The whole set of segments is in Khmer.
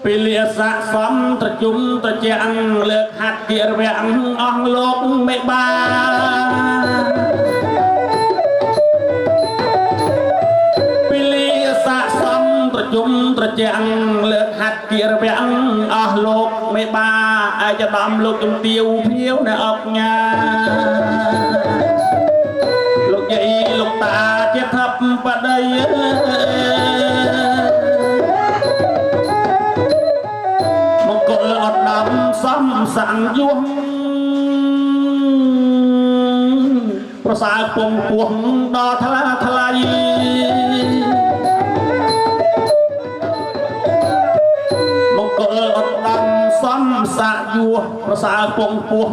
ពីលាស័កសំត្រជុំត្រជាំងលើកហាត់គិរវៈអស់លោកមេបាពីលាស័កសំត្រជុំត្រជាំងលើកហាត់គិរវៈអស់លោកមេបាឯកដំលោកជំទាវភៀវអ្នកអុកញ៉ាលោកយាយលោកតាជាធិបតីអត់ដំសំសាំងយោះប្រសើរពងពោះដល់ថ្លាថ្លៃមង្គលអត់ដំសំសាក់យោះប្រសើរពងពោះ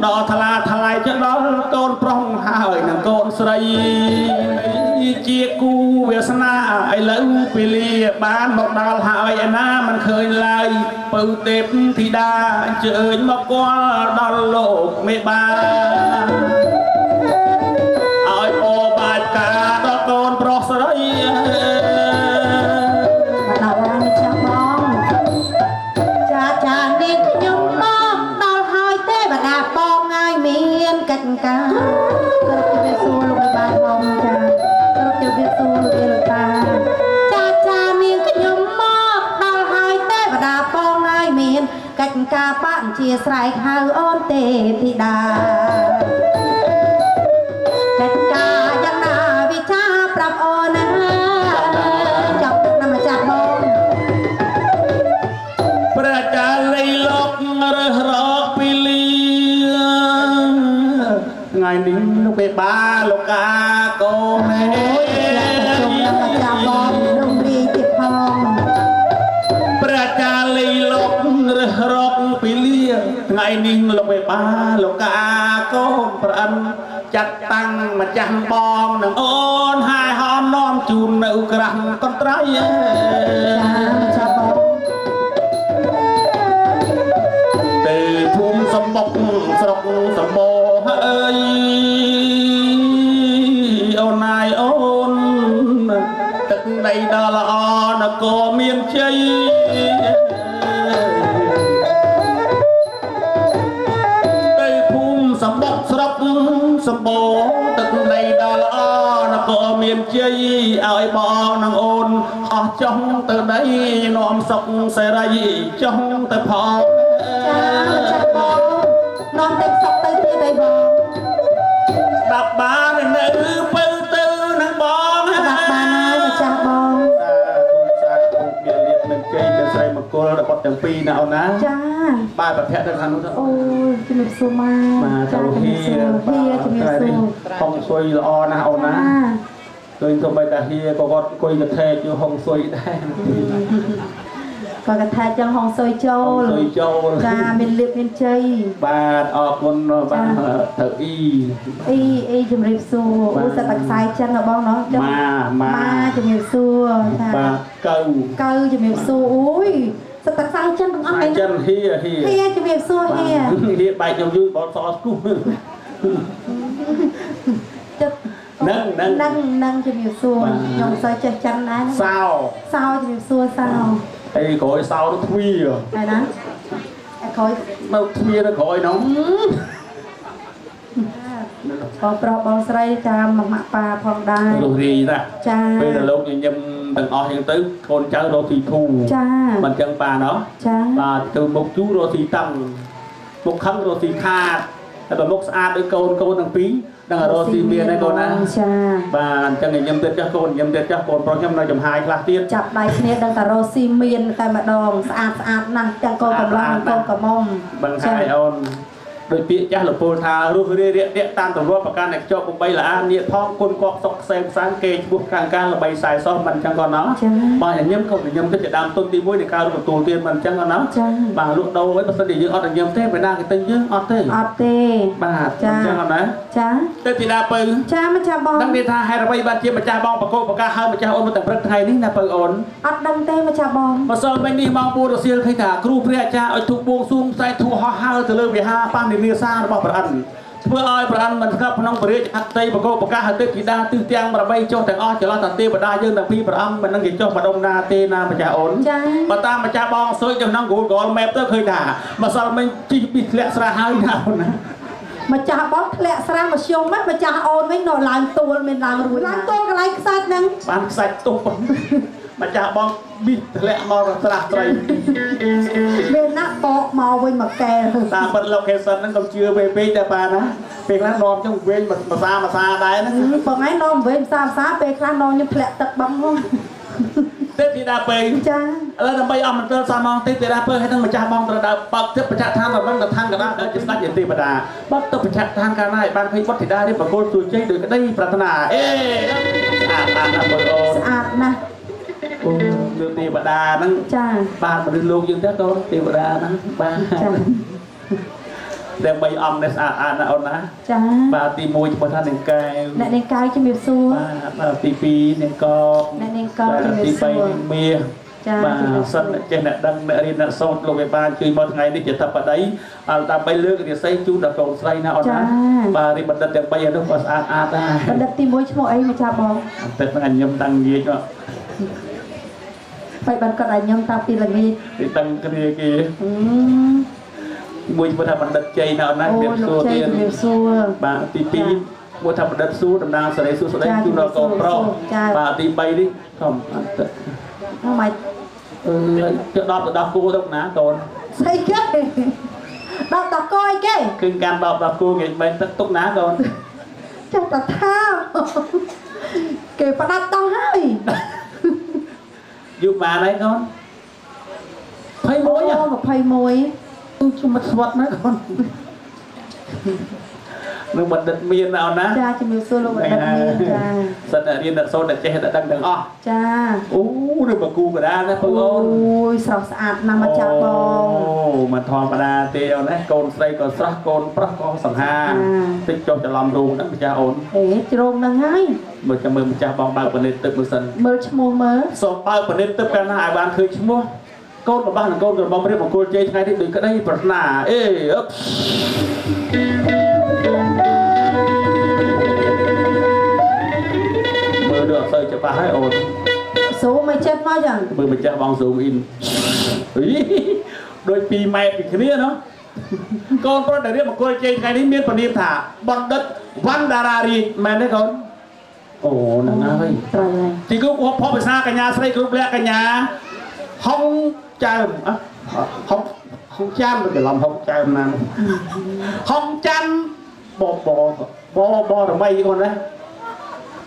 ដល់ថ្លាថ្លៃទៅដល់កូនប្រុសហើយនឹងកូនស្រីជាគូវាសនាឥឡូវពេលលាបានមកដល់ហើយឯណាមិនឃើញឡើយពៅទេពធីតាអញ្ជើញមកគាល់ដល់លោកមេបាឲ្យពោបាច់ការដល់កូនប្រុសស្រីមកដល់ហើយម្ចាស់បងចាចានាងខ្ញុំមកដល់ហើយទេវតាបងហើយមានកិច្ចការគ្រប់ជំរាបសួរលោកមេបាផងចាគ្រប់ជំរាបសួរលោកយាយលោកតាចាចានាងខ្ញុំមកដល់ហើយទេវតាបងហើយមានកិច្ចការបជាស្រែកហៅអូនទេធីតាកិច្ចការយ៉ាងណាវិចារប្រាប់អូនណាចាប់ទឹកណាម្ចាស់បងព្រះចាលីលោករើសរកពីលីថ្ងៃនេះលោកបេបាលោកកាកូនឯងខ្ញុំនឹងម្ចាស់បងលោករាយទៀតផងព្រះចាលីលោករើសរកពីលាថ្ងៃនេះលោកបេបាលោកកាកូនប្រអិនចាត់តាំងម្ចាស់បងនឹងអូនហើយហមនាំជូននៅក្រាស់កន្ត្រៃចាម្ចាស់បងទៅភូមិសំបុកស្រុកសម្បូរអើយអូនណាយអូនទឹកដីដ៏ល្អនគរមានជ័យទៅភូមិសំបុកស្រុកសម្បូរទឹកដីដ៏ល្អនគរមានជ័យឲ្យបងនឹងអូនអស់ចុះទៅដីនាំសុខសេរីចុះទៅផងចាម្ចាស់បងនាំទឹកសុខទៅទៀតអីបងស្ដាប់បាននៅពៅទៅនឹងបងស្ដាប់បានហើយម្ចាស់បងសាធុសាធុមានលៀបមានជ័យមានស្រីមង្គលរបស់ទាំងពីរណាអូនណាចាបាទប្រភពទៅខាងនោះអូយជំរាបសួរម៉ាបាទចាហៀហៀជំរាបសួរហុងស៊ុយល្អណាស់អូនណាឃើញទៅបីតាហៀក៏គាត់អង្គុយកថេកយូហុងស៊ុយដែរគាត់កថាចឹងហុងស៊ុយចូលស៊ុយចូលចាមានលៀបមានជ័យបាទអរគុណបាទទៅអ៊ីអ៊ីអ៊ីជំរាបសួរអូសិតតែខ្សែចឹងបងណោះចឹងម៉ាម៉ាជំរាបសួរចាបាទកៅកៅជំរាបសួរអូយសិតតែខ្សែចិនទាំងអស់ហ្នឹងចិនហៀហៀហៀជំរាបសួរហៀហៀបែកខ្ញុំយូរបលសស្គូចិត្តនឹងនឹងនឹងនឹងជំរាបសួរខ្ញុំសូវចេះចិនដែរសោសោជំរាបសួរសោអីក្រោយសោនោះទ្វារហើយណាអីក្រោយនៅទ្វារនៅក្រោយនោះបងប្រុសបងស្រីតាមម៉ាក់ប៉ាផងដែររស់រាយណាចាពេលដល់លោកញញឹមទាំងអស់ចឹងទៅកូនចៅរកទីធូចាមិនចឹងប៉ាណោះចាបាទទៅមុខជូរកទីតឹងមុខខឹងរកទីខាតតែបើមុខស្អាតដូចកូនកូនទាំងពីរ ដឹងរកស៊ីមានហើយកូនណាចាបាទអញ្ចឹងញញឹមទៀតចាស់កូនញញឹមទៀតចាស់កូនប្រុសខ្ញុំនៅចំហាយខ្លះទៀតចាប់ដៃគ្នាដឹងតែរកស៊ីមានតែម្ដងស្អាតស្អាតណាស់ទាំងកូនកំឡោះកូនកំមុំបង្ហាយអូនដោយពាក្យចាស់លពលថារស់រាយរាក់ទាក់តាមទម្លាប់ប្រការអ្នកចោកកំបីល្អនាផងគុណកកសុកខ្សែផ្សាងគេឈ្មោះខាងការល្បីខ្សែសោះមិនអញ្ចឹងគាត់ណោះបាទញញឹមកូនញញឹមទៅជាដើមទុនទី1នៃការទទួលទានមិនអញ្ចឹងគាត់ណោះបាទលក់ដូរអីបើសិនជាយើងអត់ញញឹមទេពេលណាគេទិញយើងអត់ទេអត់ទេបាទអញ្ចឹងគាត់ណាចាទៅទីដាពៅចាម្ចាស់បងដឹងទេថាហេតុអ្វីបានជាម្ចាស់បងបកបកាហៅម្ចាស់អូនមកទាំងព្រឹកថ្ងៃនេះណាពៅអូនអត់ដឹងទេម្ចាស់បងម្សិលមិញនេះម៉ោង4រសៀលឃើញថាគ្រូព្រះអាចារ្យឲ្យធូបបួងសួងផ្សាយធូហោះហើទៅលើវិហារបាននិលាសារបស់ព្រះអិន ធ្វើឲ្យព្រះអង្គមិនស្ងប់ក្នុងព្រះរាជអតីបកោប្រកាសឲ្យទេពធីតាទិសទាំង8ចុះទាំងអស់ចន្លោះតាទេវតាយើងទាំងពីរព្រះអង្គមិននឹងគេចុះម្ដុំណាទេណាម្ចាស់អូនបើតាមម្ចាស់បងសើចក្នុង Google Map ទៅឃើញថាម្សិលមិញជីពីធ្លាក់ស្រះហើយណាអូនណាម្ចាស់បងធ្លាក់ស្រះមកជុំហ្នឹងម្ចាស់អូនវិញនៅឡើងទួលមានឡើងរួចឡើងទួលកន្លែងខ្សាច់ហ្នឹងបានខ្សាច់ទុកម្ចាស់បងប៊ីធ្លាក់មកស្រះត្រីមានណាបកមកវិញមកកែតាមពិត location ហ្នឹងកុំជឿពេកពេកតែបានណាពេលខ្លះនាំចឹងវិញមួយសាមួយសាដែរណាបងឯងនាំវិញសាសាពេលខ្លះនាំខ្ញុំធ្លាក់ទឹកបងហ៎ទេពធីតាពេងចាឥឡូវដើម្បីអស់មន្ទិលសាម៉ងទេពធីតាពេងហើយនឹងម្ចាស់បងត្រូវដើរបើកទឹកបច្ចៈឋានដល់នឹងឋានកដាដែលជាស្ដេចជាទេវតាបើកទឹកបច្ចៈឋានកាលណាឲ្យបានឃើញបុត្រធីតានេះបកគលជួយជ័យដោយក្តីប្រាថ្នាអេស្អាតណាស់បងអូនស្អាតណាស់អូលោកទេវតាហ្នឹងចាបានមនុស្សលោកយើងទេកូនទេវតាហ្នឹងបាទចាតែ3អង្គនេះស្អាតអាតណាអូនណាចាបាទទី1ឈ្មោះថានាងកែវអ្នកនាងកែវជំរាបសួរបាទទី2នាងកកអ្នកនាងកកជំរាបសួរទី3នាងមាសចាបាទសិនចេះអ្នកដឹងអ្នករៀនអ្នកសូត្រលោកវិបាលជួយមកថ្ងៃនេះជាតបតីដើម្បីលើករាសីជូនដល់កូនស្រីណាអូនណាបាទរីបណ្ឌិតទាំង3នោះក៏ស្អាតអាតដែរបណ្ឌិតទី1ឈ្មោះអីមកចាបងតែហ្នឹងអញខ្ញុំតាំងងាយមកបែបបានគាត់ឲ្យខ្ញុំតាំងពីល្ងាចទីតាំងគ្នាគេមួយឈ្មោះថាបណ្ឌិតជ័យណាអូនណាជំរាបសួរទៀតជំរាបសួរបាទទី2មួយថាបណ្ឌិតសួរតំណាងសេរីសួរស្ដីជូនដល់កូនប្រុសបាទទី3នេះខំអត់អូម៉ៃអឺទៅ10ទៅ10គូទៅណាកូនស្អីគេ10ដល់គោអីគេគឺកាន់10ដល់គូងាយមែនទឹកទុកណាកូនចេះតែថាគេផ្ដាច់ដោះហើយយូរបានហើយកូន21 21គឺខ្ញុំមិនស្វាត់ណាកូននឹងបណ្ឌិតមានណាអូនណាចាជំរាបសួរលោកបណ្ឌិតមានចាសិតតែរៀនអ្នកសូត្រអ្នកចេះអ្នកដឹងទាំងអស់ចាអូឬបគូកដាណាបងអូនអូយស្រស់ស្អាតណាស់មកចាបងអូមិនធម្មតាទេអូនណាកូនស្រីក៏ស្រស់កូនប្រុសក៏សង្ហាតិចចុះច្រឡំរូងហ្នឹងម្ចាស់អូនអេជ្រងហ្នឹងហើយមើលចាំមើលម្ចាស់បងបើកពនិតទឹកមើលសិនមើលឈ្មោះមើលសូមបើកពនិតទឹកកាលណាឲ្យបានឃើញឈ្មោះកូនរបស់និងកូនក្រមុំរៀបមង្គលជ័យថ្ងៃនេះដោយក្តីប្រាថ្នាអេអឹបមើលដូចអត់សូវច្បាស់ហើយអូនស៊ូមឲ្យចិត្តមកចឹងមើលម្ចាស់បងស៊ូមអ៊ីនដូច2ម៉ែត្រពីគ្នាណោះកូនប្រុសដែលរៀបមង្គលជ័យថ្ងៃនេះមានពនាមថាបណ្ឌិតវណ្ណតារារាជមែនទេកូនអូហ្នឹងហើយត្រូវហើយទីគូផុសភាសាកញ្ញាស្រីគ្រប់លក្ខកញ្ញាហុងចើមហុងហុងចាន់ច្រឡំហុងចើមណាហុងច័ន្ទបបបបរមីកូនណា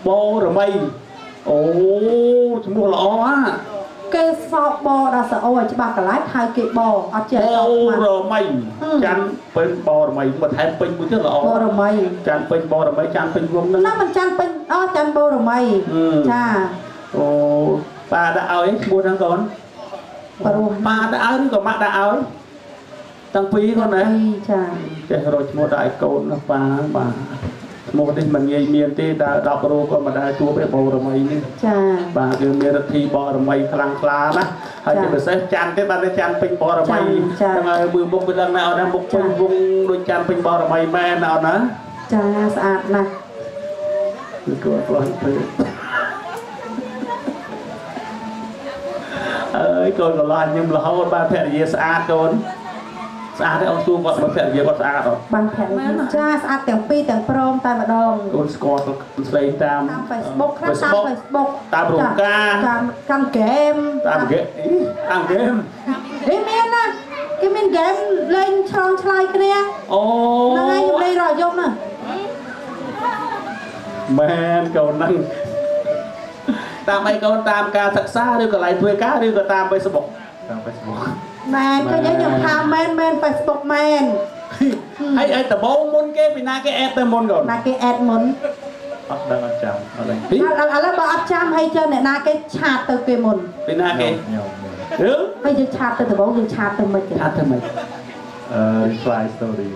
បរមីអូឈ្មោះល្អហ่าគេសោកបដល់សអូឲ្យច្បាស់កន្លែងហៅគេបអត់ចេះអត់បរមីច័ន្ទពេញបរមីមកថែមពេញមួយទៀតល្អបរមីច័ន្ទពេញបរមីច័ន្ទពេញវងហ្នឹងណាមិនច័ន្ទពេញអូច័ន្ទបរមីចាអូប៉ាដាក់ឲ្យឈ្មោះហ្នឹងកូនព្រោះប៉ាដាក់ឲ្យឬក៏ម៉ាក់ដាក់ឲ្យតាំងពីកូនណាចាចេះរកឈ្មោះដាក់ឲ្យកូនណាប៉ាបាទឈ្មោះនេះមិនងាយមានទេដើរ10រូក៏មិនដែលជួបទេបរមីនេះចាបាទគឺមានរិទ្ធីបរមីខ្លាំងក្លាណាហើយជាពិសេសច័ន្ទទេបាទច័ន្ទពេញបរមីហ្នឹងហើយមើលមុខវាដឹងណាអូនណាមុខពេញវងដូចច័ន្ទពេញបរមីមែនណាអូនណាចាស្អាតណាស់គឺគាត់ប្លោះពេកអើយកូនកន្លោះខ្ញុំរហូតបាទភរិយាស្អាតកូនស្អាតទេអូនសួរគាត់បើភរិយាគាត់ស្អាតអត់បានភរិយាចាស្អាតទាំងពីរទាំងព្រមតែម្ដងកូនស្គាល់ស្លេងតាម Facebook ខ្លះតាម Facebook តាមរោងការតាមកាន់ហ្គេមតាមហ្គេមតាមហ្គេមហេមានណាគេមានហ្គេមលេងឆ្លងឆ្លើយគ្នាអូហ្នឹងហើយខ្ញុំលេងរាល់យប់ណាមែនកូនហ្នឹងតាមអីកូនតាមការសិក្សាឬកន្លែងធ្វើការឬក៏តាម Facebook តាម Facebook មែនឃើញខ្ញុំថាមែនមែន Facebook មែនហើយអីដំបូងមុនគេពីណាគេអេតទៅមុនកូនណាគេអេតមុនអត់ដឹងអត់ចាំអត់ដឹងឥឡូវបើអត់ចាំហើយចុះអ្នកណាគេឆាតទៅគេមុនពីណាគេខ្ញុំឬហើយយើងឆាតទៅដំបូងយើងឆាតទៅមិនឆាតទៅមិន reply story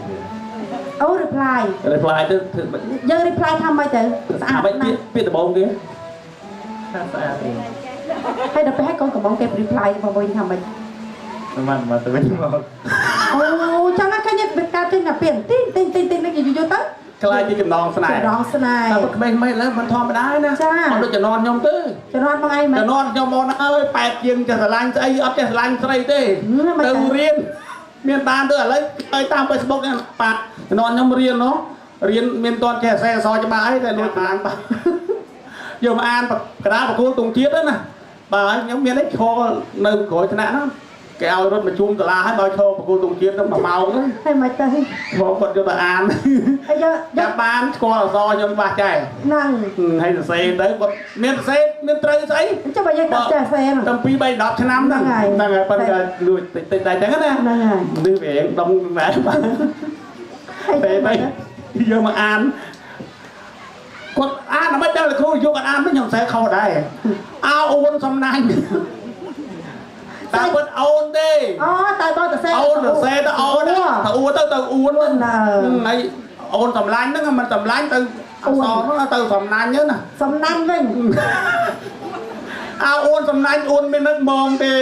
អូ reply reply ទៅយើង reply ថាម៉េចទៅស្អាតណាស់ពាក្យដំបូងគេថាស្អាតទេហើយដល់ពេលហើយកូនកំងគេ reply មកវិញថាម៉េច មកមកទៅវិញមក អូចឹងណាឃើញវាកើតចេញតែពីទីទីទីទីនេះយូរៗទៅ ខ្លាចជាចំណងស្នេហ៍ ចំណងស្នេហ៍ តែក្មេងៗឥឡូវមិនធម្មតាណាអត់ដូចជំនាន់ខ្ញុំទេ ជំនាន់មកឯងមែន ជំនាន់ខ្ញុំមកណាអើយប៉ែតជាងចេះស្រឡាញ់ស្អីអត់ចេះស្រឡាញ់ស្រីទេទៅរៀនមានបានទៅឥឡូវឲ្យតាម Facebook នេះបាត់ជំនាន់ខ្ញុំរៀននោះរៀនមានតន់ចេះអក្សរច្បាស់អីតែលួចបានបាទយកមកអានកដាលប្រគល់ទងជាតិណាបាទខ្ញុំមានអីឈរនៅក្រោយថ្នាក់ហ្នឹងគេឲ្យរត់មកជុំសាលាហើយបើឈរប្រគល់ទងជាតិហ្នឹង1ម៉ោងហ្នឹង ហើយមិនទៅ បងគាត់យកទៅអាន ហើយយក ចាប់បានស្គាល់អក្សរខ្ញុំបាស់ចែ ហ្នឹង ហើយសរសេរទៅគាត់មានសរសេរមានត្រូវស្អី ចុះបើយើងចេះសរសេរ តាំងពី3 10ឆ្នាំហ្នឹងហ្នឹងហើយប៉ុន្តែលួចតិចតិចដែរចឹងណា ហ្នឹងហើយ នេះវាដុំដែរបាទពេលទៅយកមកអានគាត់អានមិនដល់លោកគ្រូយកអានវិញខ្ញុំសរសេរខុសដែរអោអូនសំណាញ់តាមពិតអូនទេ អូតែបងទៅសេ អូនទៅសេទៅអូនទៅអួទៅទៅអួនហើយអូនសម្លាញ់ហ្នឹងមិនសម្លាញ់ទៅអសហ្នឹងទៅសំណាញ់ហ្នឹងណា សំណាញ់វិញ អើអូនសំណាញ់អូនមាននឹកបងទេ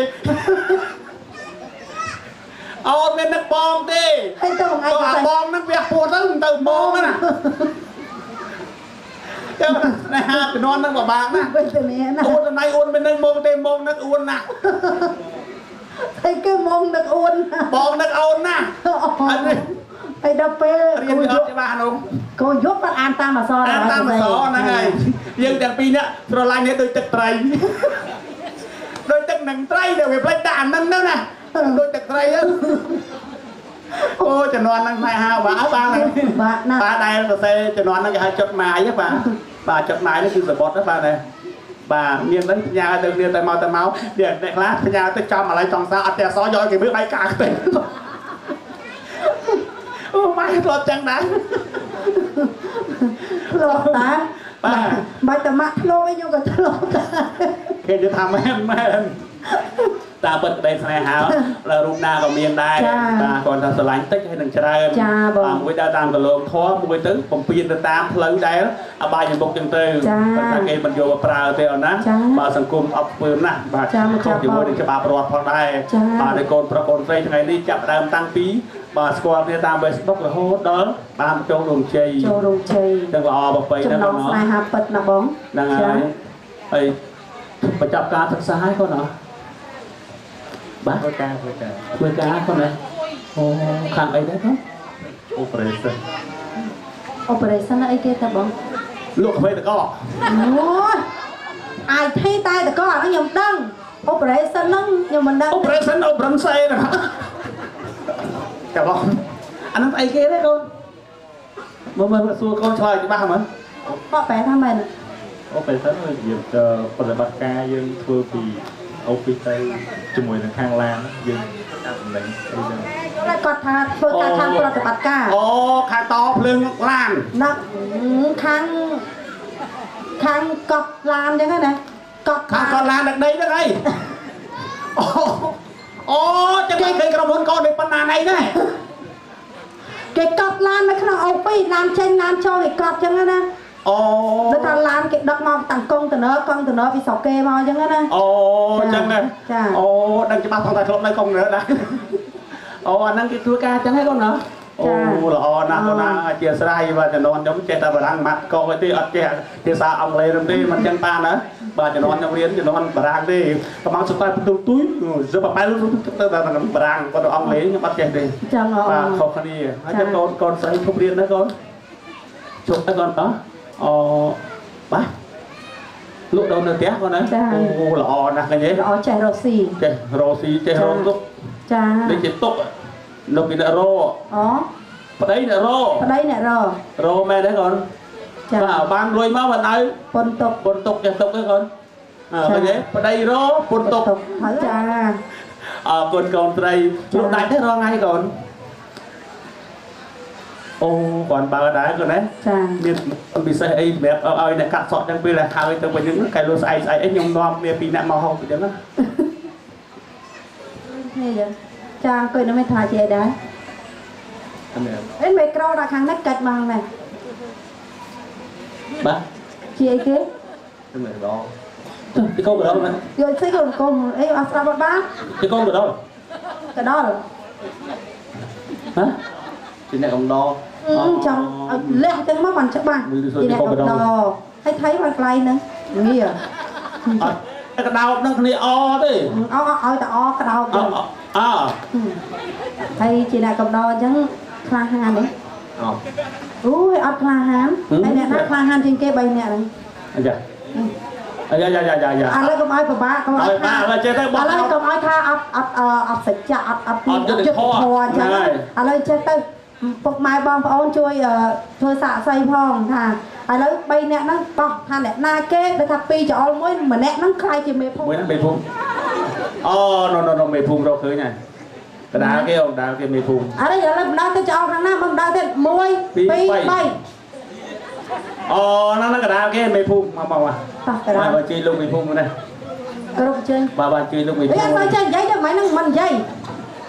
អូនមាននឹកបងទេ ហើយទៅថ្ងៃ អាបងហ្នឹងវាពោះទៅទៅបងណាចឹងស្នេហាជំនាន់ហ្នឹងពិបាកណាស់ វិញទៅនេះណា អូនសំណាញ់អូនមាននឹកមកទេមកនឹកអួនណា ហើយគឺមកនឹកអួន បងនឹកអូនណា អត់ហើយដល់ពេល រៀនអត់ច្បាស់នោះ ក៏យកគាត់អានតាមអក្សរ អានតាមអក្សរហ្នឹងហើយយើងទាំងពីរនាក់ស្រឡាញ់នេះដូចទឹកត្រីដូចទឹកនឹងត្រីដែលវាផ្លេចដាក់អានឹងហ្នឹងណាដូចទឹកត្រីហ្នឹងអូជំនាន់ហ្នឹងស្នេហាបាទបាទ បាទណា បាទដែលសរសេរជំនាន់ហ្នឹងគេហៅចុតម៉ាយបាទបាទចុតម៉ាយនេះគឺសបុតណាបាទណាបាទមានហ្នឹងផ្ញើទៅគ្នាតែមកតែមកអ្នកខ្លះផ្ញើទៅចំឥឡូវចង់សារអត់តែអសយកគេមើលបាយកាខ្ទេចអូម៉ែធ្លាប់ចឹងដែរ ធ្លាប់តា បាទ មិនតែម៉ាក់ធ្លាប់ឯងខ្ញុំក៏ធ្លាប់ដែរ គេនិយាយថាមែនមែនតាមពិតក្តីស្នេហាដល់រូបណាក៏មានដែរបាទគាត់ថាស្រឡាញ់តិចហើយនឹងច្រើនបាទមួយដើរតាមកន្លងធម៌មួយទៅបំពេញទៅតាមផ្លូវដែលអបាយមុខចឹងទៅគាត់ថាគេមិនយកមកប្រើទេអូនណាបាទសង្គមអត់ពើមណាស់បាទខុសជាមួយនឹងច្បាប់រដ្ឋផងដែរបាទហើយកូនប្រុសកូនស្រីថ្ងៃនេះចាប់ដើមតាំងពីបាទស្គាល់គ្នាតាម Facebook រហូតដល់បានចូលរោងជ័យ ចូលរោងជ័យ ចឹងល្អប្រពៃណាស់ បងស្នេហាពិតណាបង ហ្នឹងហើយហើយបញ្ចប់ការសិក្សាហើយកូនអត់បាទ ធ្វើការធ្វើការ ធ្វើការកូនណាអូខាងអីដែរកូន operation operation អីគេតើបង លក់កាហ្វេតក អូ IT តែតកអាហ្នឹងខ្ញុំដឹង operation ហ្នឹងខ្ញុំមិនដឹង operation operation សេហ្នឹងចាបងអាហ្នឹងអីគេទេកូនមើលមើលសួរកូនឆ្លើយច្បាស់មើល បកប្រែថាមែន operation វាជាប្រតិបត្តិការយើងធ្វើពី office ទៅជាមួយនឹងខាងឡានយើងតាមតំណែងអីចឹង យល់គាត់ថាធ្វើការខាងប្រតិបត្តិការ អូខាងតភ្លើងឡាន ណាខាងខាងកត់ឡានចឹងណាកត់ ខាងកត់ឡានដឹកដីហ្នឹងអីអូអូចឹងគេឃើញក្រុមហ៊ុនកូននេះប៉ុណ្ណាណៃដែរ គេកត់ឡាននៅក្នុង office ឡានចេញឡានចូលគេកត់ចឹងណា អូ ដូចថាឡានគេដឹកមកតាំងកុងតឺន័រកុងតឺន័រពីស្រុកគេមកចឹងណា អូចឹងណា ចា អូដឹងច្បាស់ផងតែធ្លាប់នៅកុងតឺន័រដែរអូអាហ្នឹងគេធ្វើការចឹងហ៎កូនណាអូល្អណាស់កូនណាអធិស្ឋានបាទជំនាន់ខ្ញុំចេះតែបារាំងម៉ាត់កោអីទេអត់ចេះភាសាអង់គ្លេសនោះទេមិនចឹងបានណាបាទជំនាន់ខ្ញុំរៀនជំនាន់បារាំងទេប្រហែលសុទ្ធតែបន្ទុយទុយសបបែលទៅតែបារាំងគាត់អង់គ្លេសខ្ញុំអត់ចេះទេ ចឹង បាទខុសគ្នាហើយចាំកូនកូនស្រីឈប់រៀនណាកូនឈប់ទៅកូនតោះអូបាទលក់ដល់នៅផ្ទះកូនណាអូល្អណាស់ឃើញទេ ល្អចេះរកស៊ី ចេះរកស៊ីចេះរកទុក ចា នេះជាទុកនៅពីអ្នករ អូ ប្តីអ្នករ ប្តីអ្នករ រមែនទេកូនបាទបានលុយមកបានឲ្យ ពុនទុក ពុនទុកចេះទុកទេកូនឃើញទេប្តីរពុនទុក ចា អរគុណកូនស្រីលក់ដាច់ទេរាល់ថ្ងៃកូនអូគាត់បើដែរកូនណា ចា មានពិសេសអីសម្រាប់ឲ្យអ្នកកាត់សក់ចឹងពេលហើយទៅវិញហ្នឹងកែលួស្អែកស្អែកអីខ្ញុំនាំគ្នាពីរអ្នកមកហូបចឹងណា នេះចឹងចាអង្គុយនៅមិនថាជាអីដែរអីមេក្រូដាក់ខាងនេះកាច់មកនេះ បាទ ជាអីគេ មេក្រូ ទីកូនកដលមែន យកស្អីកូនកូនអីអត់ស្ដាប់អត់បាន ទីកូនកដល កដល ហ៎ ជាអ្នកកំដរ ចង់ឲ្យលះទាំងមកបានច្បាស់ជាអ្នកកំដរហើយថៃបានកន្លែងហ្នឹងងារ អត់ក្តោបនឹងគ្នាអទេ អឲ្យតែអក្តោប អហើយជាអ្នកកំដរអញ្ចឹងក្លាហានទេ អត់ អូយអត់ក្លាហានហើយអ្នកណាក្លាហានជាងគេ3នាក់ហ្នឹង អាយ៉ាអាយ៉ាយ៉ាយ៉ាយ៉ា ឥឡូវកុំឲ្យពិបាកកុំឲ្យ ថាឥឡូវចេះទៅ ឥឡូវកុំឲ្យថាអត់អត់អត់សច្ចៈអត់អត់ យុត្តិធម៌ អញ្ចឹងឥឡូវចេះទៅពុកម៉ែបងប្អូនជួយធ្វើសាកសីផងថាឥឡូវ3នាក់ហ្នឹងបោះថាអ្នកណាគេដែលថា2ចោលមួយម្នាក់ហ្នឹងខ្លាយជាមេភូមិ មួយហ្នឹងមេភូមិអូណូណូណូមេភូមិរកឃើញហើយកដាលគេអូកដាលគេមេភូមិ អរេឥឡូវម្ដងទៅចោលខាងណាមកម្ដងទៀត1 2 3 អូហ្នឹងកដាលគេមេភូមិមកមក តោះកដាល បាទជួយលោកមេភូមិនេះ គ្រប់ជើង បាទបាទជួយលោកមេភូមិ អត់ចេះនិយាយទៅមិនហ្នឹងមិននិយាយ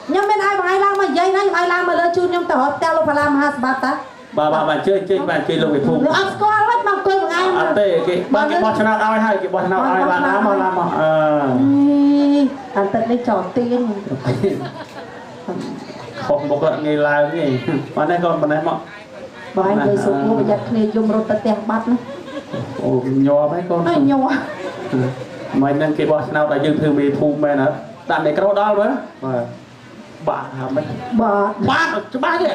ខ្ញុំមានឲ្យបងឯងឡើងមកនិយាយណាខ្ញុំឲ្យឡើងមកលើជូនខ្ញុំទៅរកផ្ទះលោកផាឡាមហាសម្បត្តិតា បាទបាទបាទជួយជួយបាទជួយលោកមេភូមិ អត់ស្គាល់វិញមកអង្គុយមួយថ្ងៃ អត់ទេគេបាទគេបោះឆ្នោតឲ្យហើយគេបោះឆ្នោតឲ្យបាទឡើងមកឡើងមកអឺ អានទឹកនេះចោលទៀង ខុសមកគាត់ងាយឡើងទេបាទនេះកូនប៉ុណ្ណេះមក បងឯងនិយាយសុខប្រយ័ត្នគ្នាយំរត់ទៅផ្ទះបាត់ណា អូញ័រហើយកូន ញ័រ មិនហ្នឹងគេបោះឆ្នោតឲ្យយើងធ្វើមេភូមិមែនអត់ដាក់មីក្រូដល់មើលបាទបាទថាម៉េច បាទ បាទច្បាស់ទេ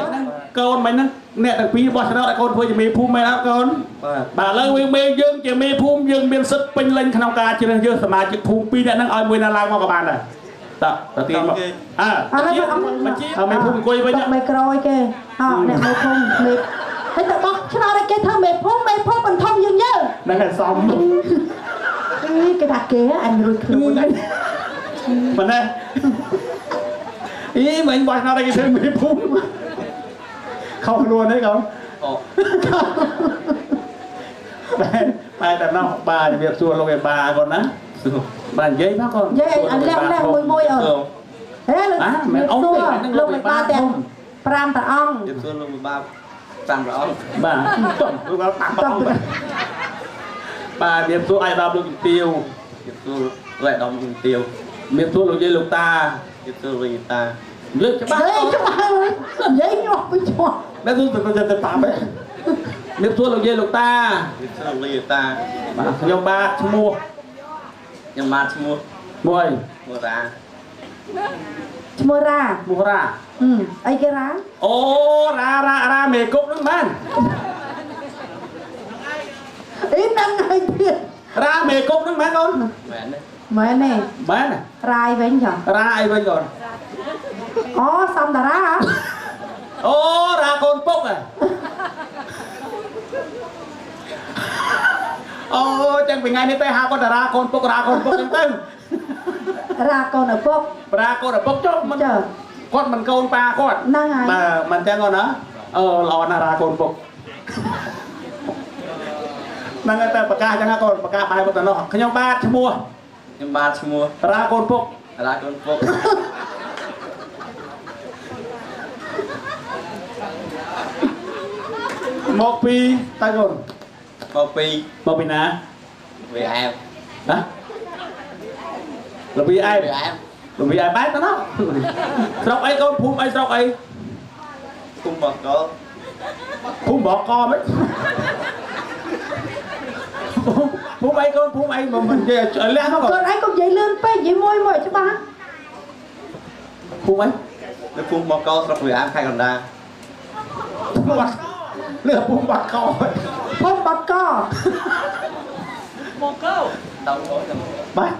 កូនមិនហ្នឹងអ្នកទាំងពីរបោះឆ្នោតឲ្យកូនធ្វើជាមេភូមិមែនអត់កូន បាទ បាទឥឡូវវាមេយើងជាមេភូមិយើងមានសិទ្ធិពេញលេញក្នុងការជ្រើសរើសសមាជិកភូមិពីរអ្នកហ្នឹងឲ្យមួយណាឡើងមកក៏បានដែរតើតទីមកអើ ឥឡូវ បញ្ជាមេភូមិអង្គុយវិញ មេក្រូឲ្យគេអអ្នកមេភូមិមេហើយទៅបោះឆ្នោតឲ្យគេធ្វើមេភូមិមេភូមិបន្ថំយើងយើង ហ្នឹងហើយសំ គេថាគេអញរួចខ្លួន ប៉ុណ្ណេះអីមិញបោះឆ្នោតឲ្យគេធ្វើមេភូមិខុសខ្លួនទេកូន អូ បែបែតែណោះបាទជំរាបសួរលោកឯបាកូនណាបាទនិយាយមកកូន និយាយឲ្យលះលះមួយមួយអូហេលោក មែនអូ លោកឯបាទាំង5ព្រះអង្គ ជំរាបសួរលោកឯបា5ព្រះអង្គ បាទលោកបា5ព្រះអង្គបាទជំរាបសួរអាយដាមលោកជំទាវ ជំរាបសួរលោកអាយដាមជំទាវ ជំរាបសួរលោកយាយលោកតា ជំរាបសួរលោកយាយតា លើកច្បាស់ ច្បាស់និយាយញាប់វិញច្បាស់ មែនទៅទៅតាមហ៎ជំរាបសួរលោកយាយលោកតា ជំរាបសួរលោកយាយតា បាទខ្ញុំបាទឈ្មោះ ខ្ញុំបាទឈ្មោះ មួយ ឈ្មោះរ៉ា ឈ្មោះរ៉ា ឈ្មោះរ៉ា អីគេរ៉ា អូរ៉ារ៉ារ៉ាមេគុកហ្នឹងបាន អីហ្នឹងហើយទៀត រ៉ាមេគុកហ្នឹងមែនកូន មែនទេ មែនទេ មែន រ៉ាយវិញចុះ រ៉ាអីវិញកូន អូសំតារា អូរ៉ាកូនពុកហ៎អូចឹងពីថ្ងៃនេះទៅហៅគាត់តារាកូនពុករ៉ាកូនពុកចឹងទៅ រ៉ាកូនឪពុក រ៉ាកូនឪពុកចុះមិនគាត់មិនកូនប៉ាគាត់ ហ្នឹងហើយ បាទមិនចឹងគាត់ណាអូល្អណាស់រ៉ាកូនពុកហ្នឹងហើយតែប្រកាសចឹងកូនប្រកាសបែបទៅនោះខ្ញុំបាទឈ្មោះ ខ្ញុំបាទឈ្មោះ រ៉ាកូនពុក រ៉ាកូនពុក មកពីតើកូន មកពី មកពីណា វាអែម ណាលវីអែម វាអែម លវីអែមបែបទៅណាស្រុកអីកូនភូមិអីស្រុកអី ភូមិបក ភូមិបកមិនភូមិអីកូនភូមិអីមិននិយាយឲ្យលះមក កូនឯងកុំនិយាយលឿនពេកនិយាយមួយមួយច្បាស់ ភូមិអី នៅភូមិបកស្រុកវាអែមខេត្តកណ្ដាល លឺភូមិបក ភូមិបក បកដល់ បាទ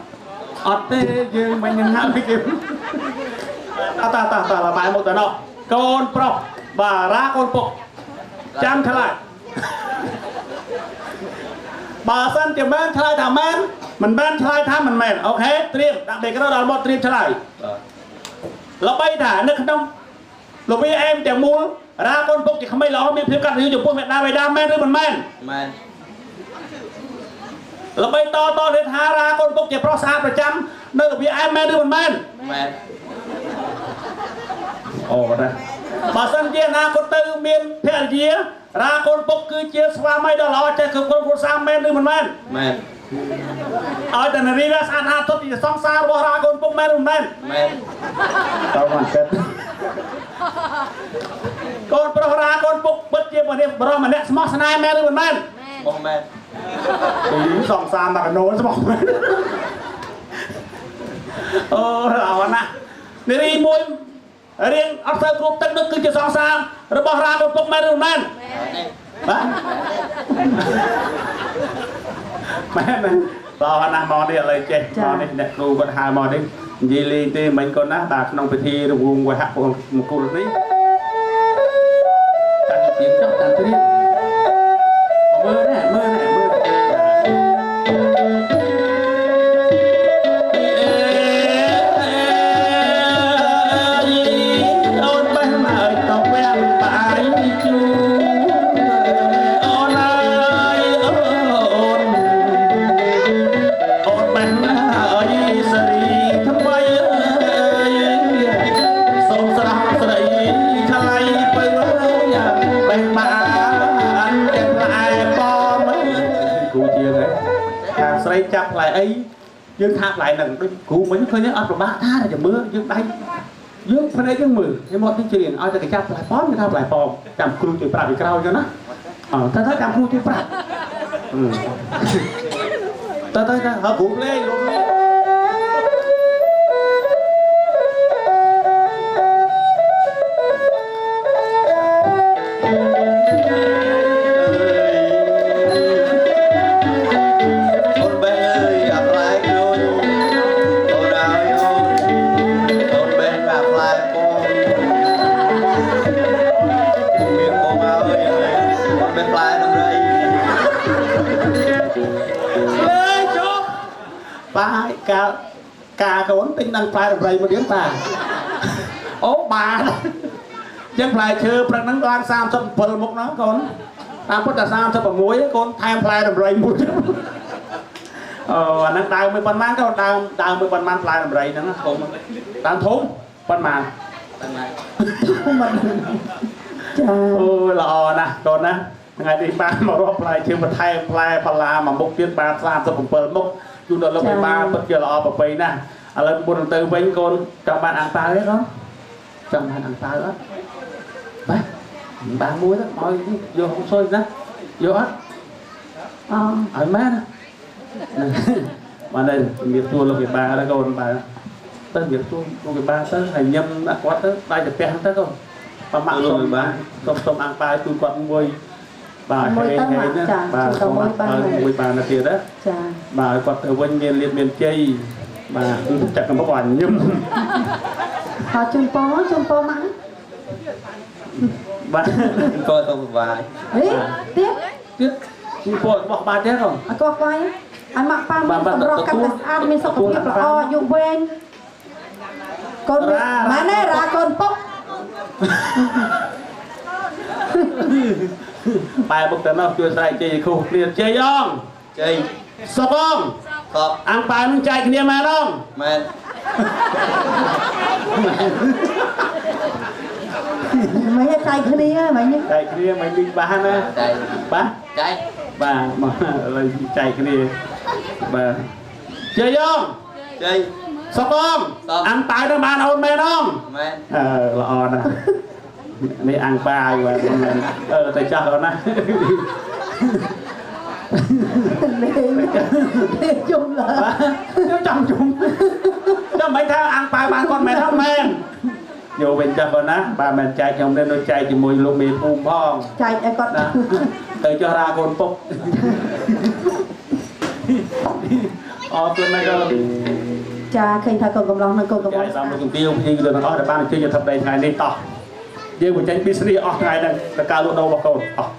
អត់ទេយើងមិននឹងហាក់គេអត់តាតាតាលបាយមកទៅនោះកូនប្រុសបាទរ៉ាកូនពុកចាំឆ្លើយបើសិនជាមែនឆ្លើយថាមែនមិនមែនឆ្លើយថាមិនមែនអូខេត្រៀមដាក់បេក្រូដល់មកត្រៀមឆ្លើយល្បីថានៅក្នុងលវីអែមទាំងមូលរ៉ាកូនពុកជាក្មេងល្អមានភាពកតញ្ញូចំពោះមេដាបេដាមែនឬមិនមែន មែន ល្បីតតនេះថារ៉ាកូនពុកជាប្រុសស្អាតប្រចាំនៅលវីអែមមែនឬមិនមែន មែន អូណាបើសិនជាអនាគតទៅមានភរិយារ៉ាកូនពុកគឺជាស្វាមីដ៏ល្អចេះគ្រប់គ្រងគ្រួសារមែនឬមិនមែន មែន ឲ្យតែនារីស្អាតអាតទជាសង្សាររបស់រ៉ាកូនពុកមែនឬមិនមែន មែន តើមកចិត្ត កូនប្រុសរាកូនពុកពិតជាម្នាក់ប្រុសម្នាក់ស្មោះស្នេហ៍មែនឬមិនមែន ស្មោះមែន សង្សារមកកណូនស្មោះមែនអូល្អណាស់នារីមួយរៀងអត់សូវគ្រប់ទឹកនោះគឺជាសង្សាររបស់រាកូនពុកមែនឬមិនមែនបាទមែនល្អណាស់មកនេះឥឡូវចេះមកនេះអ្នកគ្រូគាត់ហៅមកនេះនិយាយលេងទេមិញកូនណាបាទក្នុងពិធីរង្វង់វហមង្គលនេះតាំងពីចុះតាំងព្រៀងមើលណាមើលណាមើលអូនបេះមកតពាំងបាយជូអូនអើយអូនអូនបេះអើយស្រីថ្មីសូមស្រស់ស្រីថ្លៃទៅបេះបានទាំងផ្លែប៉មគ្រូជាងហ៎ខាងស្រីចាប់ផ្លែអីយើងថាផ្លែហ្នឹងដូចគ្រូមិញឃើញអត់ពិបាកថាតែមើលយើងដៃយើងភ្នែកយើងមើលយើងមកទីជ្រៀងឲ្យតែគេចាប់ផ្លែប៉មគេថាផ្លែប៉មចាំគ្រូជួយប្រាប់ពីក្រោយចឹងណាអើតើចាំគ្រូជួយប្រាប់តើតើហើយគ្រូលេងគ្រូលេង អូនបេះអើយអាផ្លែក្រូចអូនអើយអូនអូនបេះអាផ្លែពងមានពងអើយអូនបេះផ្លែដំរី លេងជប់បាយកាលកាកូនទិញដល់ផ្លែដំរីមកទៀតតាអូបាទចឹងផ្លែឈើព្រឹកហ្នឹងឡើង37មុខណាកូនតាមពិតតែ36កូនថែមផ្លែដំរីមួយអូអាហ្នឹងដើមមួយប៉ុន្មានកូនដើមមួយប៉ុន្មានផ្លែដំរីហ្នឹងធំដើមធំប៉ុន្មាន ចា អូល្អណាស់កូនណាថ្ងៃនេះបានមករាប់ផ្លែឈើបន្ថែមផ្លែផល្លាមួយមុខទៀតបាន37មុខជូនដល់លោកមេបាពិតជាល្អប្រពៃណាស់ឥឡូវមុននឹងទៅវិញកូនចង់បានអាំងប៉ាវទេកូនចង់បានអាំងប៉ាវអត់បាទបានមួយទៅឲ្យយកហុងស៊ុយណាយកអត់ អឲ្យមែនណាបានđâyជំរាបសួរលោកមេបាដល់កូនបាទទៅជំរាបសួរលោកមេបាទៅហើយញឹមដាក់គាត់ទៅដៃកាពះហ្នឹងទៅកូនប្រមាក់សុំសុំអាំងប៉ាវជូនគាត់មួយបាទ មួយទៅមកចា បាទ ទៅមួយបាន មួយបានទៅទៀតណា ចា បាទឲ្យគាត់ទៅវិញមានលៀបមានជ័យបាទចាក់កំពុកឲ្យញឹម ហើយជូនពរជូនពរម៉ាក់ បាទ ក៏ទៅសុបាយ ហេទៀត ទៀតជូនពររបស់បាទទៀតកូន ឲ្យកោះបាយឲ្យម៉ាក់ប៉ាមានសម្រស់កាន់តែស្អាតមានសុខភាពល្អអាយុវែងកូនម៉ែនទេរ៉ាកូនពុក បែរមុខទៅនោះជួយស្រែកជ័យខុសគ្នាជ័យអង ជ័យ សុខអង សព អាំងប៉ាវនឹងចែកគ្នាមែនអង មែន មិនចែកគ្នាមិញ ចែកគ្នាមិនលីបានណា ចែក បាទ ចែក បាទមកឥឡូវចែកគ្នាបាទជ័យអង ជ័យ សុខអង សុខ អាំងប៉ាវនឹងបានអូនមែនអង មែន អឺល្អណាស់នេះអាំងប៉ាវបាទអឺទៅចាស់អូនណា លេងលេងជុំឡើ បាទចង់ជុំចាំមិនថាអាំងប៉ាវបានគាត់មែនអត់មែនយកវិញចាស់បងណាបាទមិនចែកខ្ញុំទេនៅចែកជាមួយលោកមេភូមិផង ចែកឲ្យគាត់ ណាទៅចុះរាកូនពុកអរគុណណាស់កូន ចាឃើញថាកូនកំឡោះនិងកូនកំឡោះ ចាតាមលោកជំទាវយើងទាំងអស់ដែលបានអញ្ជើញទៅដីថ្ងៃនេះតោះយើងបញ្ចេញ business អស់ថ្ងៃហ្នឹងដល់ការលក់ដូររបស់កូនអស់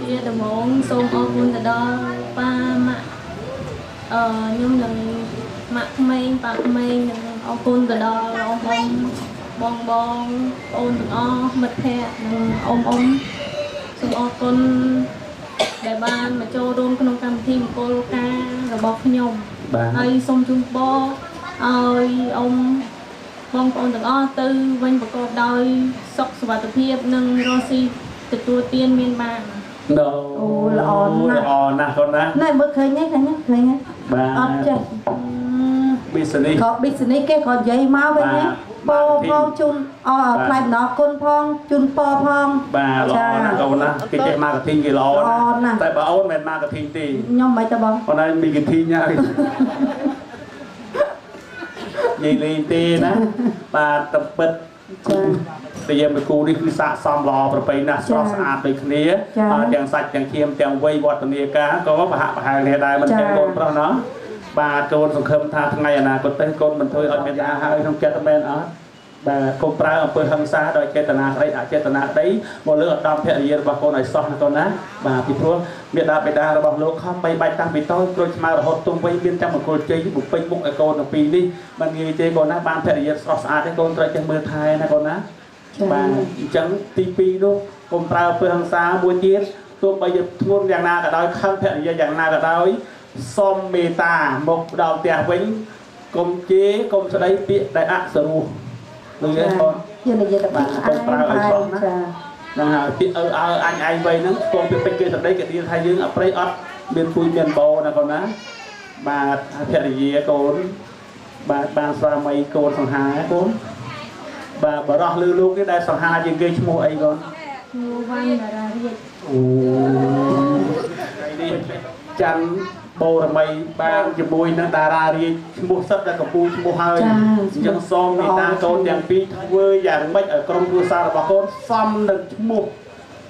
ជាដំបូងសូមអរគុណទៅដល់ប៉ាម៉ាក់ខ្ញុំនិងម៉ាក់ក្មេងប៉ាក្មេងនិងអរគុណទៅដល់អ៊ំអ៊ំបងបងប្អូនទាំងអស់មិត្តភ័ក្តិនិងអ៊ំអ៊ំសូមអរគុណដែលបានមកចូលរួមក្នុងកម្មវិធីមង្គលការរបស់ខ្ញុំ បាទ ហើយសូមជូនពរឲ្យអ៊ំបងប្អូនទាំងអស់ទៅវិញប្រកបដោយសុខសុវត្ថិភាពនិងរស់ស៊ីទទួលទានមានបាន ណូ អូល្អណាស់ ល្អណាស់កូនណា ណែមើលឃើញទេឃើញទេឃើញទេ បាទ អត់ចេះ business ក៏ business គេក៏និយាយមកវិញណាបងផងជូនអថ្លៃម្ដងគុណផងជូនពរផង បាទល្អណាស់កូនណាគេចេះ marketing គេល្អណាស់តែបើអូនមិន marketing ទេ ខ្ញុំមិនទេបង អូនឯង marketing ហើយនិយាយលេងទេណាបាទតពិតតែយើងមួយគូនេះគឺស័កសមល្អប្រពៃណាស់ស្រស់ស្អាតដូចគ្នាទាំងសាច់ទាំងឈាមទាំងវ័យវឌ្ឍនាការក៏ប្រហាក់ប្រហែលគ្នាដែរមិនចឹងកូនប្រុសណោះបាទកូនសង្ឃឹមថាថ្ងៃអនាគតទៅកូនមិនធ្វើឲ្យមានអាហើយក្នុងចិត្តមែនអត់បាទកុំប្រើអំពើហិង្សាដោយចេតនាក្តីអចេតនាក្តីមកលើឧត្តមភរិយារបស់កូនឲ្យសោះណាកូនណាបាទពីព្រោះមេដាបេដារបស់លោកខំបីបាច់តាំងពីតូចក្រូចឆ្មារហូតទុំវ័យមានចាំមង្គលជ័យបំពេញមុខឲ្យកូនទាំងពីរនេះមិនងាយទេកូនណាបានភរិយាស្រស់ស្អាតទេកូនត្រូវចេះមើលថែណាកូនណាបាទអញ្ចឹងទី2នោះកុំប្រើអំពើហិង្សាមួយទៀតទោះបីជាធ្ងន់យ៉ាងណាក៏ដោយខឹងភរិយាយ៉ាងណាក៏ដោយសូមមេត្តាមកដល់ផ្ទះវិញកុំជេរកុំស្ដីពាក្យដែលអសរោះលឺទេបងយើងនិយាយតែបាទកុំប្រើឲ្យសោះណាហ្នឹងហើយពាក្យអើអើអញឯងវិញហ្នឹងកុំពាក្យពេចគេស្ដីគេទៀតថាយើងអប្រៃអត់មានគួយមានបោណាកូនណាបាទភរិយាកូនបាទបានស្វាមីកូនសង្ហាកូនបាទបរោះលឺលោកនេះដែលសង្ហាជាងគេឈ្មោះអីកូន ឈ្មោះវ៉ាន់តារារាជ អូនេះច័ន្ទបូរមីបានជាមួយនឹងតារារាជឈ្មោះសិតតែកំពូលឈ្មោះហើយអញ្ចឹងសូមមេត្តាកូនទាំងពីរធ្វើយ៉ាងម៉េចឲ្យក្រុមគ្រួសាររបស់កូនសមនឹងឈ្មោះ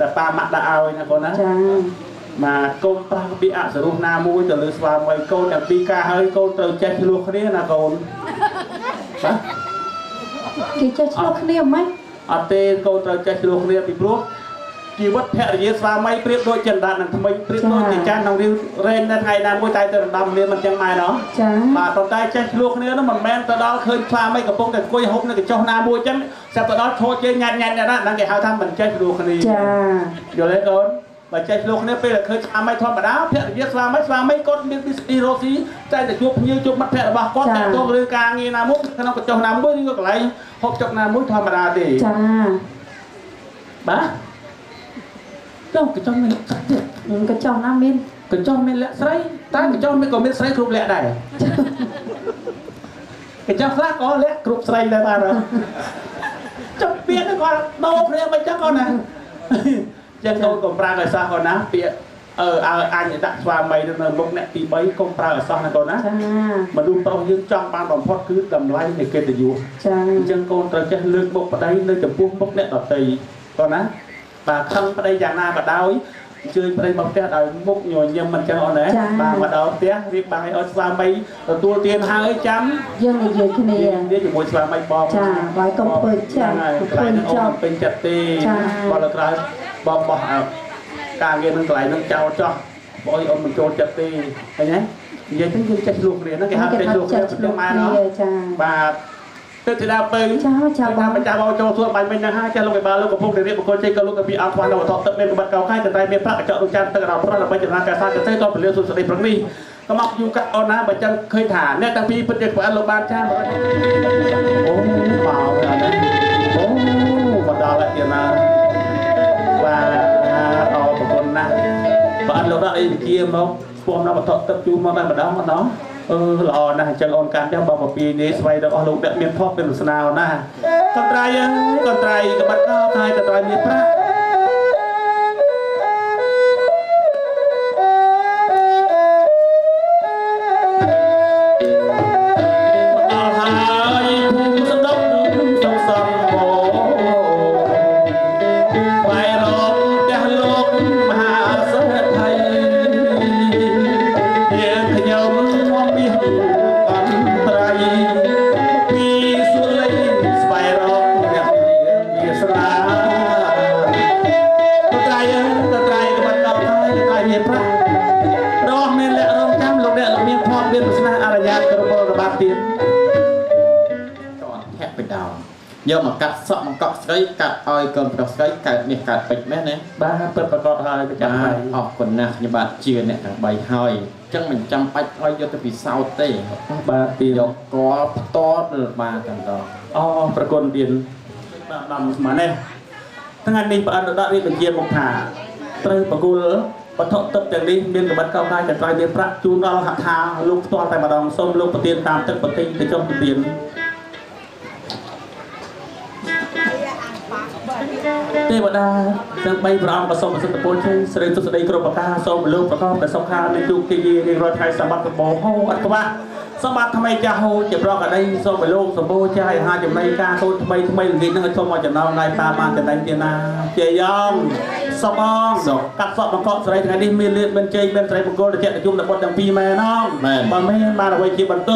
ដែលប៉ាម៉ាក់ដាក់ឲ្យណាកូនណា ចា បាទកូនប្រើពាក្យអសរោះណាមួយទៅលើស្វាមីកូនទាំងពីរការហើយកូនត្រូវចេះឆ្លោះគ្នាណាកូនបាទ គេចេះឆ្លោះគ្នាហ្មង អត់ទេកូនត្រូវចេះឆ្លោះគ្នាពីព្រោះជីវិតភរិយាស្វាមីប្រៀបដូចចិនដាតនឹងថ្មីប្រៀបដូចជាចាស់ក្នុងរឿងរែងនៅថ្ងៃណាមួយតែទៅដណ្ដើមគ្នាមិនចឹងម៉ែណោះ ចា បាទប៉ុន្តែចេះឆ្លោះគ្នានោះមិនមែនទៅដល់ឃើញស្វាមីកំពុងតែអង្គុយហូបនៅកញ្ចុះណាមួយចឹងស្រាប់ទៅដល់ឈរជេរញ៉ាត់ញ៉ាត់ណាហ្នឹងគេហៅថាមិនចេះឆ្លោះគ្នា ចា យល់ទេកូនបើចេះឆ្លោះគ្នាពេលដែលឃើញស្វាមីធម្មតាភរិយាស្វាមីស្វាមីគាត់មានពិសេសរស់ស៊ីតែតែជួបភ្ញៀវជួបមិត្តភក្តិរបស់គាត់តែទងរឿងការងារណាមួយក្នុងកញ្ចុះណាមួយឬក៏កន្លែងហូបចុកណាមួយធម្មតាទេ ចា បាទចុះកញ្ចុះមានស្រីទៀត កញ្ចុះណាមានក ញ្ចុះមានលក្ខស្រីតែកញ្ចុះមានក៏មានស្រីគ្រប់លក្ខដែរកញ្ចុះខ្លះក៏លក្ខគ្រប់ស្រីដែរបាទចុះពាក្យហ្នឹងគាត់ដោគ្នាមិនចឹងគាត់ណាចឹងកូនកុំប្រើឲ្យសោះកូនណាពាក្យអើអើអញដាក់ស្វាមីនៅមុខអ្នកទី3កុំប្រើឲ្យសោះណាកូនណា ចា មនុស្សប្រុសយើងចង់បានបំផុតគឺតម្លៃនៃកិត្តិយស ចា អញ្ចឹងកូនត្រូវចេះលើកមុខប្តីនៅចំពោះមុខអ្នកដទៃកូនណាបាទខឹងប្តីយ៉ាងណាក៏ដោយអញ្ជើញប្តីមកផ្ទះដោយមុខញញឹមមិនចឹងអូនណាបាទមកដល់ផ្ទះរៀបបាយឲ្យស្វាមីទទួលទានហើយចាំ យើងនិយាយគ្នា និយាយជាមួយស្វាមីបង ចាបើកុំពើចា កន្លែងហ្នឹងអូនពេញចិត្តទេបើលើក្រោយបងបោះការងារនឹងកន្លែងហ្នឹងចោលចោះបងអូនមិនចូលចិត្តទេឃើញទេនិយាយទៅយើងចេះឆ្លោះគ្នាហ្នឹងគេហៅចេះឆ្លោះគ្នាទៅម៉ែណោះ ចា បាទទឹកធីតាពៅ ចាចាបង ម្ចាស់បងចូលសួរបាញ់មិញហ្នឹងហើយចាស់លោកឯបាលលោកកំពុងតែរៀបបង្គោលជ័យក៏លោកពីអង្គខ្វះនៅវត្ថុទឹកមានកម្រិតកោខាយកន្ត្រៃមានប្រាក់កញ្ចក់រំចានទឹករោប្រដើម្បីចំណានការសាកសេតពលាសុស្ដីព្រឹកនេះក៏មកយូរកាត់អូនណាបើចឹងឃើញថាអ្នកទាំងពីរពិតជាក្បាលលោកបានចាអូមកហើយណាអូមកដល់ហើយទៀតណាបាទអរប្រគុណណាស់បើអត់លោកដាក់អីវិជាមកស្ពំដល់វត្ថុទឹកជូនមកតែម្ដងម្ដងអឺល្អណាស់អញ្ចឹងអូនកាន់ចឹងបងពពីនេះស្វ័យដល់អស់លោកអ្នកមានភ័ព្វមានវាសនាណាកន្ត្រៃកន្ត្រៃក្បាត់កោហើយកន្ត្រៃមានប្រាក់ដល់ហើយភូមិសណ្ដុកសងសំបោស្វែងរកផ្ទះលោកមហាសេដ្ឋីយើងខ្ញុំមកពីកន្ត្រៃពីសុលីស្វែងរកអ្នកវាសនាកន្ត្រៃកន្ត្រៃក្បាត់ដល់ហើយកន្ត្រៃមានប្រាក់រស់មានលក្ខរងចាំលោកអ្នកលោកមានភ័ព្វមានវាសនាអរិយាគ្រប់របបទៀត តធាក់បិដោយកមកកាត់សក់មកកក់ស្រីកាត់ឲ្យកូនប្រុសស្រីកើតមាសកើតពេជ្រមែនណា បាទពិតប្រកបហើយប្រចាំ បាទអរគុណណាស់ខ្ញុំបាទជឿអ្នកទាំង3ហើយអញ្ចឹងមិនចាំបាច់ឲ្យយកទៅពិសោធន៍ទេ បាទទី យកកលផ្ទាល់ដល់បាទតែម្ដង អប្រគុណទៀតបាទដំស្មាននេះថ្ងៃនេះប្រអិនដាក់រៀបបញ្ជាមកថាត្រូវបកគល វត្ថុទឹកទាំងនេះមានកម្រិតកោកាយចត្រៃមានប្រាក់ជូនដល់ហថាលោកផ្ទាល់តែម្ដងសូមលោកប្រទានតាមទឹកប្រទីទៅចុះប្រទានទេវតាទាំង3ព្រះអង្គក៏សូមប្រសិទ្ធពរជ័យស្រីទុស្ដីគ្រប់ប្រការសូមលោកប្រកបដោយសុខាមានជោគជ័យរៀងរាល់ថ្ងៃសម្បត្តិសម្បូរហូរអត់ខ្វះសម្បត្តិថ្មីចាស់ហូរជាប្រកដីសូមឲ្យលោកសម្បូរចាស់ឲ្យហាចំណីការកូនថ្មីថ្មីល្ងាចនឹងឲ្យសូមឲ្យចំណងដៃតាបានចំណេញទៀតណាជាយ៉ងសុខអងកាត់សក់បង្កក់ស្រីថ្ងៃនេះមានលៀបមានជ័យមានស្រីមង្គលត្រជាក់ជុំដល់បុត្រទាំងពីរម៉ែនងបើមែនបានអ្វីជាបន្ត